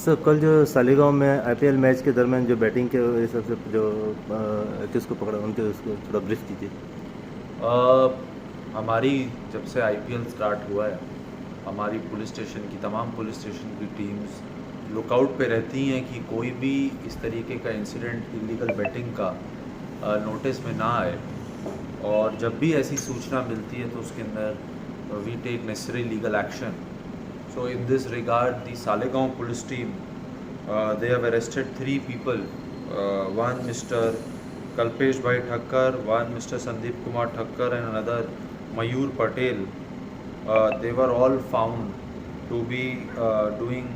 Sir, कल जो सालीगांव में आईपीएल मैच के दरमियान जो बैटिंग के हिसाब से जो किसको पकड़ा, उनके उसको थोड़ा ब्रीफ कीजिए। हमारी जब से आईपीएल स्टार्ट हुआ है, हमारी पुलिस स्टेशन की तमाम पुलिस स्टेशन की टीम्स लुकआउट पे रहती हैं कि कोई भी इस तरीके का इंसिडेंट इलीगल बेटिंग का नोटिस में ना आए और जब भी ऐसी सूचना मिलती है तो उसके अंदर we take necessary legal action. So in this regard, the Salegaon police team, they have arrested three people. One Mr. Kalpesh Bhai Thakkar, one Mr. Sandeep Kumar Thakkar, and another Mayur Patel. They were all found to be doing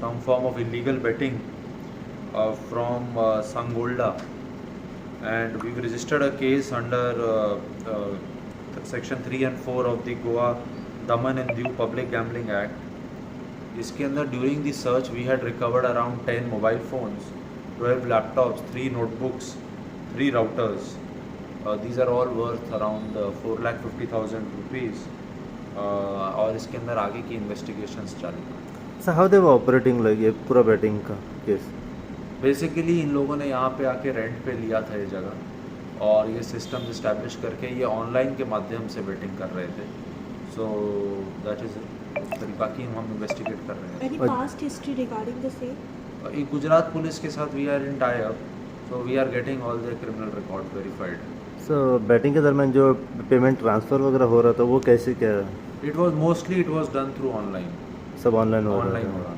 some form of illegal betting from Sangolda, and we've registered a case under section 3 and 4 of the Goa Daman and Diu Public Gambling Act. इसके अंदर during the search we had recovered around 10 mobile phones, 12 laptops, 3 notebooks, 3 routers. These are all worth around ₹4,50,000 और इसके अंदर आगे की investigations चालू हैं। Sir, how they were operating, like ये पूरा बैटिंग का केस? बेसिकली इन लोगों ने यहाँ पे आके रेंट पे लिया था ये जगह और ये सिस्टम इस्टेब्लिश करके ये ऑनलाइन के माध्यम से बेटिंग कर रहे थे। सो that is, बाकी हम इन्वेस्टिगेट कर रहे हैं। Any past history regarding the same? ये गुजरात पुलिस के साथ we are in tie up, so we are getting all the criminal record verified. Sir, batting K दरमियान जो पेमेंट ट्रांसफ़र वगैरह हो रहा था, वो कैसे क्या? It was mostly, it was done through online. Sub online हो रहा ऑनलाइन था? हो रहा।